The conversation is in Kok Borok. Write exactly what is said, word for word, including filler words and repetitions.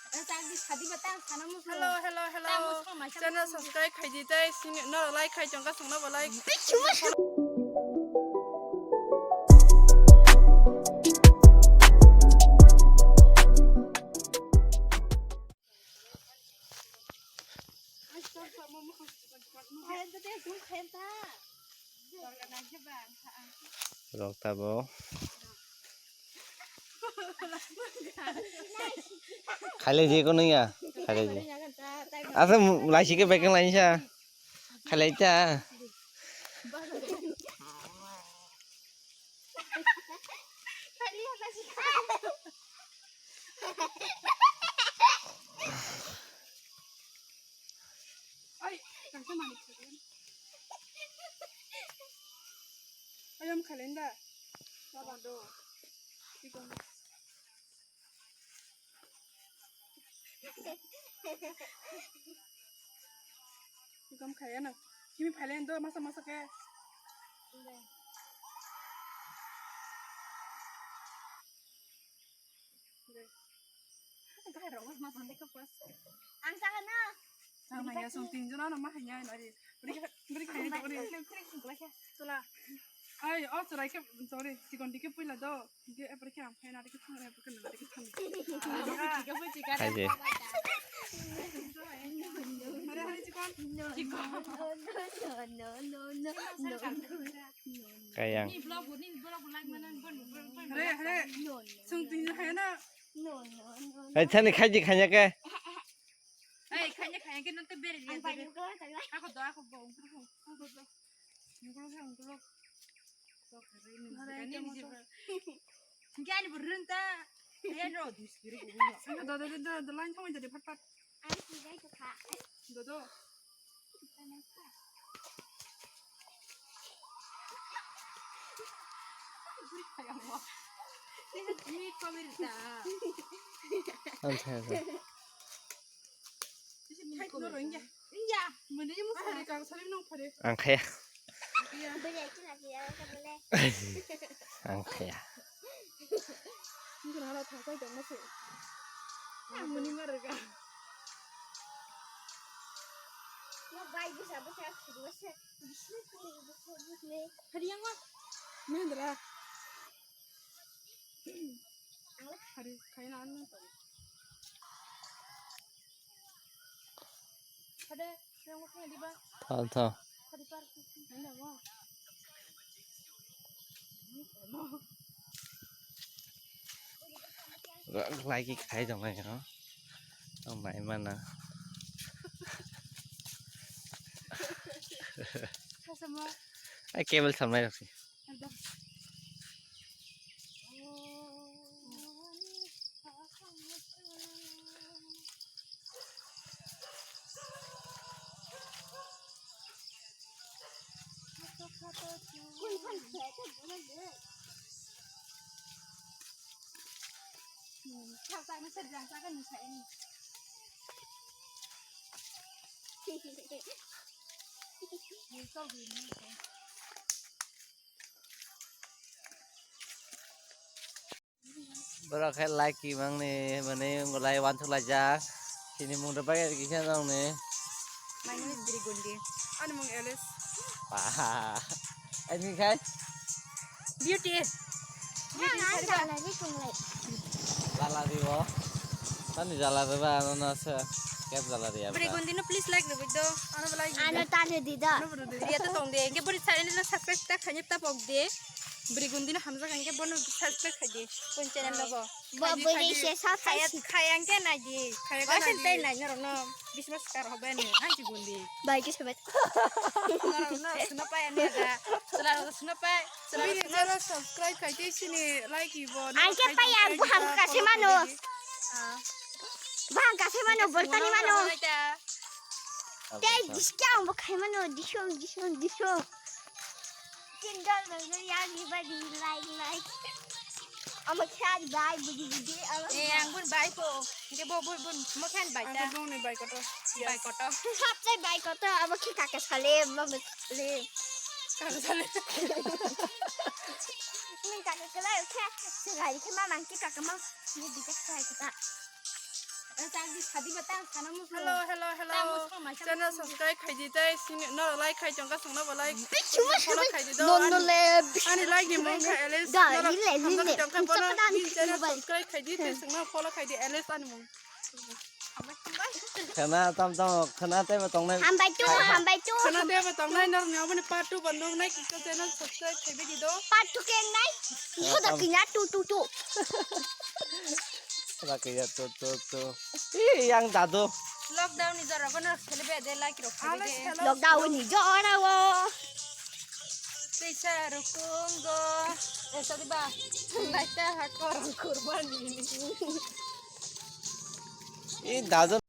Hello, hello, hello. Channel subscribe khai di tei sini no like khai chong ka song no bo like. Rok tabok. Khailai je kono ya. Khailai je. Asa laisi ke bekeng lainsa. Khailai ta. Ai, tangsa manik khaden. Ayam khaden da. Baba do. Ikon. Ikon khaya na. Kimi phailen do masa masa ke. Ang saka na. Ang hanya song tinjon ano ma hanya nari. Beri beri kaya jori. Tula. Ai, oh, surai ke, sorry, chikon dike puila do. Dike epre ke ang phai nari ke thang, epre ke nari ke thang. Hai je. Hari hari chikon. Chikon. Kayang. Hare, hare. Sung tin hai na. Hai thani khai di khanya ke. Hai khanya khanya ke nanti beri dia. Aku doa aku bau. Aku bau. Aku bau. Aku bau. Hare, ini dia. Gani berenta. Ayan ro diskiri. Aku doa doa doa lain sama jadi fat fat. Dodo. Ang thaya sa. Ang khaya. Ang khaya. Mani marga. Mahendra. Hari kaina anu tadi. Ada yang mau diba? Alto. Hari par. Ada mau. Lagi khai dong ya. Ang mai mana. Kasama. Ai cable samnai rok si. Ada. Borok khe like kimang ni, mane, lai uansuk laijak. Chini mung rwbai kisa nong ni. Maini biri gundi. Ani mung Alice. Wah. Ani khai? Beauty. Beauty sari ba? Jala di bo. Tani jala rwba, ano no se. Kep jala riya. Biri gundi no please like rwbai do. Ano bo like. Ano tani di do. Ano bo rwdi. Riya to tong de. Ke bori channel no subscribe ta khanya ta pok de. Biri gundi no hamjak hingke bono subscribe khai di. Pun channel logo. Bo bwrwi se sa khai si. Khayang ke nai di. Khayang ke nai di. Nai norok no. Bismas kar hobe ni. Hanchi gundi. Bai ke sebet. Norok no suna pai ani da. Suna suna pai. Suna suna subscribe khai di sini like ibo. Ai ke pai ang buham ka se mano. Buham ka se mano, boltani mano. Tei diskhe ang bo khai mano, disong, disong, disong. Tin dol dol dol yang ni bagi like, like. Ama khe ani bai, budi, budi, ama. Eh, ang bun bai po. Hingke bo bun, bun, mo khe ani bai ta. Ang bun ni bai kotor. Bai kotor. Sabse bai kotor, ama khe kaka sale, mama sale. Kaka sale. Ni kaka sale, khe, sale khe mama khe kaka ma, ni bika khai kata. Hello, hello, hello. Channel subscribe khaidi tei sini no like khai chongka songno bo like. Follow khaidi do. No, no le. Ani like ni mung kha Alice. Ga, no le, le, le. Chongka bono channel subscribe khaidi tei songno follow khaidi Alice ani mung. Khana tam tam khana tei ba tongnai. Hambai tu, hambai tu. Khana tei ba tongnai no ni aboni part two bo nung nai kisa channel subscribe khaibi di do. Part two keng nai. Hoda kinya tu tu tu. Laki ya tu tu tu. Ih, yang dadu. Lockdown ni jora bono khelibe de like rok khelibe. Lockdown ni jora wo. Pisa rukungo. Esa diba. Like ta ha korang kurban ni. Ih, dadu.